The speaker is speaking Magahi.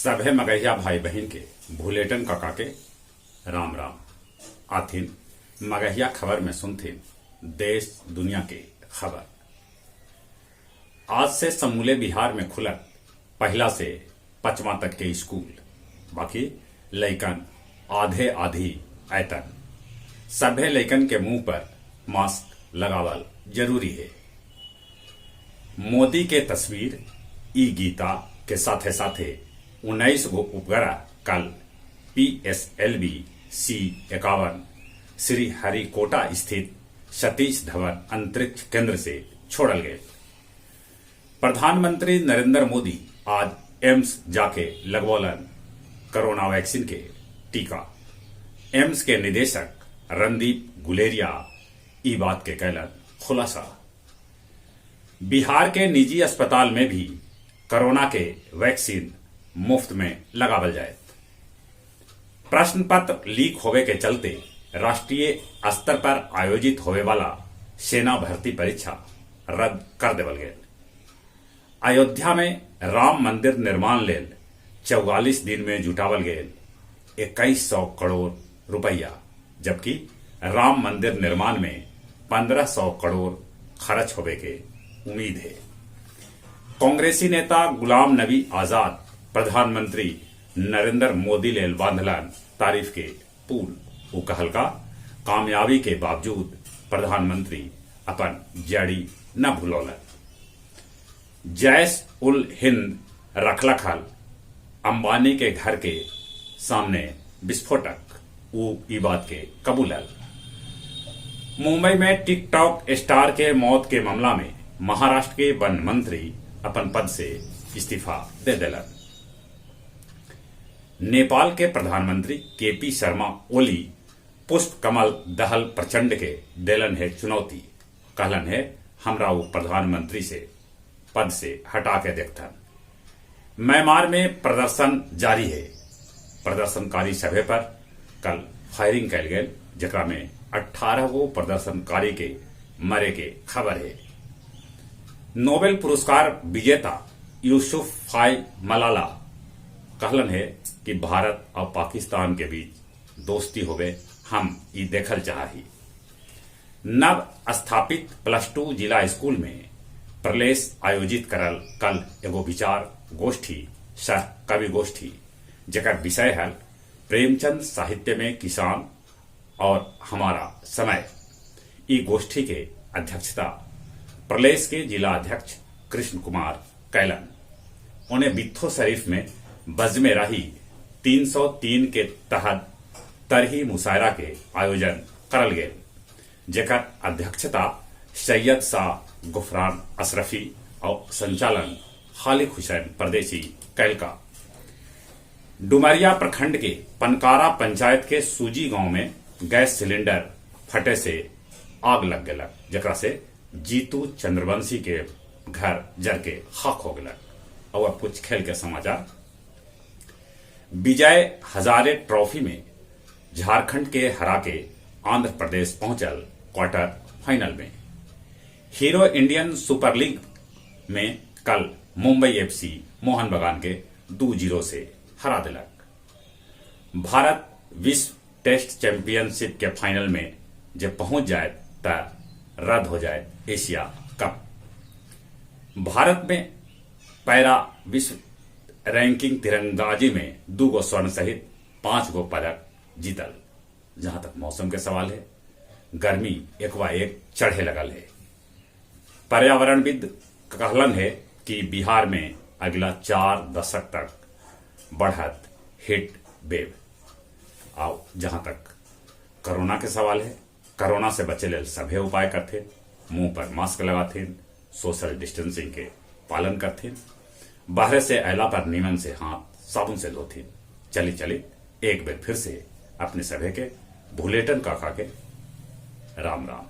सभे मगहिया भाई बहिन के भुलेटन काका के राम राम। आथिन मगहिया खबर में सुनथिन देश दुनिया के खबर। आज से समूले बिहार में खुलत पहला से पचवा तक के स्कूल, बाकी लइकन आधे आधी ऐतन। सभे लइकन के मुंह पर मास्क लगावल जरूरी है। मोदी के तस्वीर ई गीता के साथे साथे 19 गो उपग्रह कल पीएसएलवी सी 51 श्रीहरिकोटा स्थित सतीश धवन अंतरिक्ष केंद्र से छोड़ल गए। प्रधानमंत्री नरेंद्र मोदी आज एम्स जाके लगवौलन कोरोना वैक्सीन के टीका। एम्स के निदेशक रणदीप गुलेरिया ई बात के कैलन खुलासा। बिहार के निजी अस्पताल में भी कोरोना के वैक्सीन मुफ्त में लगावल जाए। प्रश्न पत्र लीक होवे के चलते राष्ट्रीय स्तर पर आयोजित होवे वाला सेना भर्ती परीक्षा रद्द कर देवल गए। अयोध्या में राम मंदिर निर्माण लेल 44 दिन में जुटावल गए 2100 करोड़ रुपया, जबकि राम मंदिर निर्माण में 1500 करोड़ खर्च होवे के उम्मीद है। कांग्रेसी नेता गुलाम नबी आजाद प्रधानमंत्री नरेंद्र मोदी लेल बांधलन तारीफ के पुल। वो कहलका कामयाबी के बावजूद प्रधानमंत्री अपन जड़ी न भुलौलन। जैश उल हिंद रखलक हल अंबानी के घर के सामने विस्फोटक, ऊ ई बात के कबूलल। मुंबई में टिकटॉक स्टार के मौत के मामला में महाराष्ट्र के वन मंत्री अपन पद से इस्तीफा दे दिलन। नेपाल के प्रधानमंत्री केपी शर्मा ओली पुष्प कमल दहल प्रचंड के देलन है चुनौती। कहलन है हमरा वो प्रधानमंत्री से पद से हटा के देखथन। म्यांमार में प्रदर्शन जारी है। प्रदर्शनकारी सभे पर कल फायरिंग कैल गेल, जेकरा में 18 गो प्रदर्शनकारी के मरे के खबर है। नोबेल पुरस्कार विजेता यूसुफ फाई मलाला कहलन है कि भारत और पाकिस्तान के बीच दोस्ती होवे, हम ई देखल चाही। नव स्थापित +2 जिला स्कूल में प्रलेस आयोजित करल कल एगो विचार गोष्ठी सह कवि गोष्ठी, जेकर विषय है प्रेमचंद साहित्य में किसान और हमारा समय। ई गोष्ठी के अध्यक्षता प्रलेस के जिला अध्यक्ष कृष्ण कुमार कैलन। उन्हें बित्थो शरीफ में बज़्मे राही 303 के तहत तरही मुशायरा के आयोजन करल गेल, जेकर अध्यक्षता सैयद शाह गुफरान अशरफी और संचालन खालिक हुसैन परदेसी कैलका। डुमरिया प्रखंड के पनकारा पंचायत के सूजी गांव में गैस सिलेंडर फटे से आग लग गलक, जकरा से जीतू चंद्रवंशी के घर जर के खाक हो गलक। और अब कुछ खेल के समाचार। विजय हजारे ट्रॉफी में झारखंड के हरा के आंध्र प्रदेश पहुंचल क्वार्टर फाइनल में। हीरो इंडियन सुपर लीग में कल मुंबई एफसी मोहन बगान के 2-0 से हरा दिलक। भारत विश्व टेस्ट चैंपियनशिप के फाइनल में जब पहुंच जाए त रद्द हो जाए एशिया कप। भारत में पैरा विश्व रैंकिंग तिरंदाजी में 2 गो स्वर्ण सहित 5 गो पदक जीतल। जहां तक मौसम के सवाल है, गर्मी एकवा एक चढ़े लगल है। पर्यावरणविद कहलन है कि बिहार में अगला 4 दशक तक बढ़त हिट वेव। आओ जहां तक कोरोना के सवाल है, कोरोना से बचे लेल सभे उपाय करथे, मुंह पर मास्क लगाथिन, सोशल डिस्टेंसिंग के पालन करथिन, बाहर से अला पर नीमन से हाथ साबुन से धोथिन। चली चली एक बेर फिर से अपने सभे के भुलेटन काका के राम राम।